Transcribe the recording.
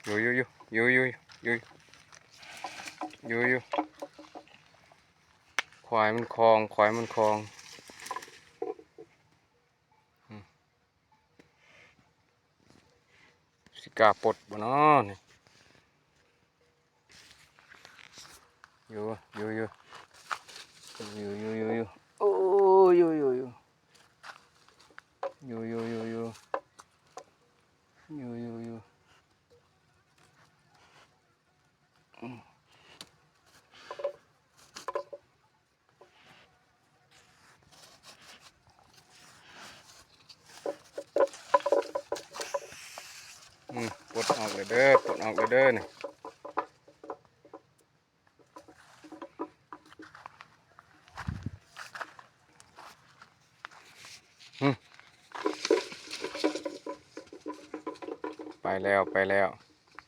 ຢູ່ໆໆ ຢູ່ໆໆ ຢູ່ໆ ຄວາຍມັນຄອງ ຄວາຍມັນຄອງ. ອືມ ຊິກ້າປົດບໍ່ນໍນີ້? ຢູ່ ຢູ່ ຢູ່ ຢູ່ ຢູ່ ຢູ່ ຢູ່ ໂອ້ ຢູ່ ຢູ່ ຢູ່ ຢູ່ ຢູ່ ຢູ່ ຢູ່ ຢູ່ ຢູ່ ຢູ່ ຢູ່ ຢູ່ ອືມ. ອືມ ປົດອອກແລ້ວເດີ ປົດອອກແລ້ວເດີນີ້. ອືມ ໄປແລ້ວ ໄປແລ້ວ.